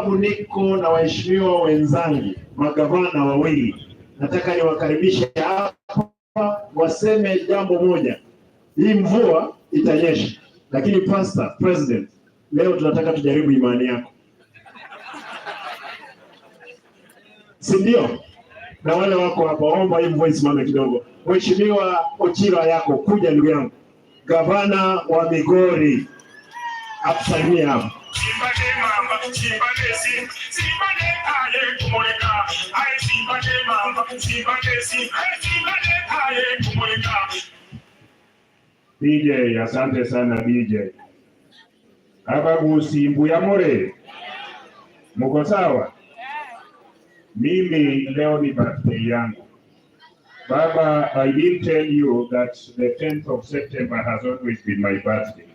sababu niko na waheshimiwa wenzangu magavana wawili, nataka niwakaribishe hapa waseme jambo moja. Hii mvua itanyesha, lakini Pastor President, leo tunataka tujaribu imani yako, si ndio? Na wale wako hapa, omba hii mvua isimame kidogo. Mheshimiwa Ochira yako kuja, ndugu yangu, gavana wa Migori akusalimia hapa. DJ, asante sana DJ. Abagusi mbuyamore, muko sawa? Mimi leo ni birthday yangu. Baba, I didn't tell you that the 10th of September has always been my birthday.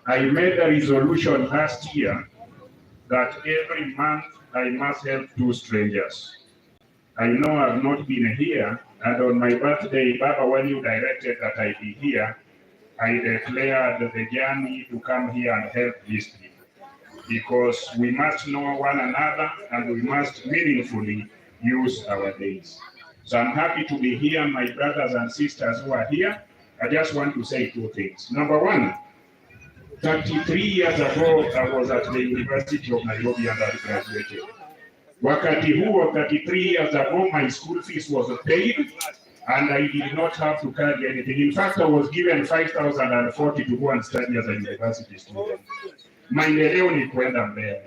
I made a resolution last year that every month I must help two strangers. I know I've not been here, and on my birthday, Baba, when you directed that I be here, I declared the journey to come here and help these people. Because we must know one another and we must meaningfully use our days. So I'm happy to be here, my brothers and sisters who are here. I just want to say two things. Number one, 33 years ago, I was at the University of Nairobi and I graduated. Wakati huo, 33 years ago, my school fees was paid and I did not have to carry anything. In fact, I was given 5,040 to go and study as a university student. Maendeleo ni kwenda mbele.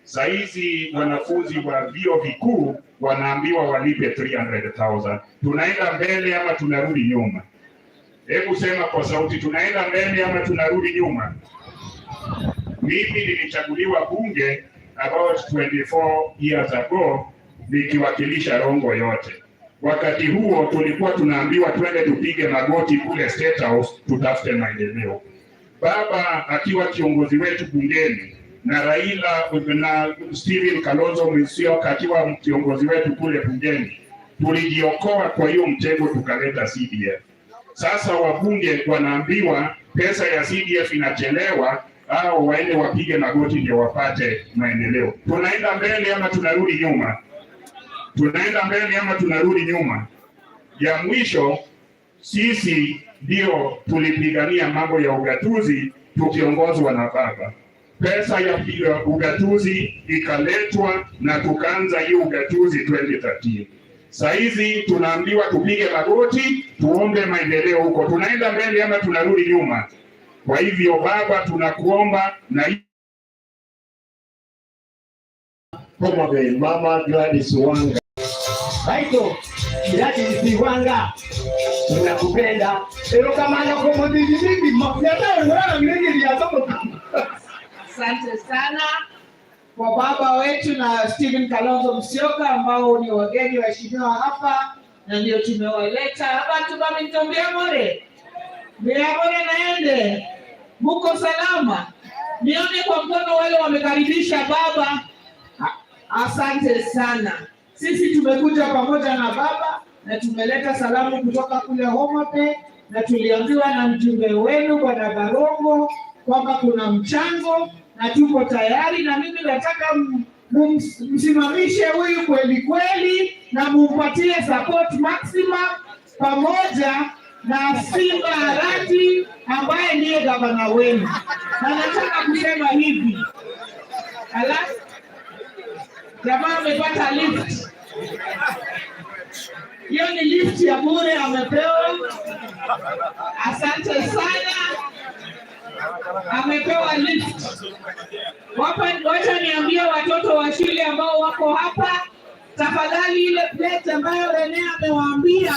Saizi wanafunzi wa vyuo vikuu wanaambiwa walipe 300,000. Tunaenda mbele ama tunarudi nyuma? Hebu sema kwa sauti, tunaenda mbele ama tunarudi nyuma? Mimi nilichaguliwa bunge about 24 years ago nikiwakilisha Rongo yote. Wakati huo tulikuwa tunaambiwa twende tupige magoti kule State House tutafute maendeleo. Baba akiwa kiongozi wetu bungeni na Raila na Stephen Kalonzo Musyoka akiwa kiongozi wetu kule bungeni, tulijiokoa kwa hiyo mtego, tukaleta CDF. Sasa wabunge wanaambiwa pesa ya CDF inachelewa, au waende wapige magoti ndio wapate maendeleo. Tunaenda mbele ama tunarudi nyuma? Tunaenda mbele ama tunarudi nyuma? Ya mwisho, sisi ndio tulipigania mambo ya ugatuzi tukiongozwa na baba. Pesa ya ugatuzi ikaletwa na tukaanza hiyo ugatuzi 2013. Saizi tunaambiwa tupige magoti tuombe maendeleo huko. Tunaenda mbele ama tunarudi nyuma? Kwa hivyo baba, tunakuomba na Homa Bay, Mama Gladys Wanga. Baito, Gladys Wanga, tunakupenda. Erokamano kwa mimi Asante sana kwa baba wetu na Stephen Kalonzo Musyoka ambao ni wageni waheshimiwa hapa na ndio tumewaleta abantu bamintombia more more naende muko salama, nione kwa mkono wale wamekaribisha baba. Asante sana. Sisi tumekuja pamoja na baba na tumeleta salamu kutoka kule Homa Bay, na tuliambiwa na mjumbe wenu Bwana Barongo kwamba kuna mchango na tuko tayari, na mimi nataka msimamishe huyu kweli kweli na mumpatie support maximum pamoja na Simba Arati ambaye ndiye gavana wenu, na nataka kusema hivi, alafu jamaa amepata lift. Hiyo ni lift ya bure amepewa. Asante sana, amepewa lift. Wacha niambie watoto wa shule ambao wako hapa, tafadhali ile plate ambayo Rene amewaambia.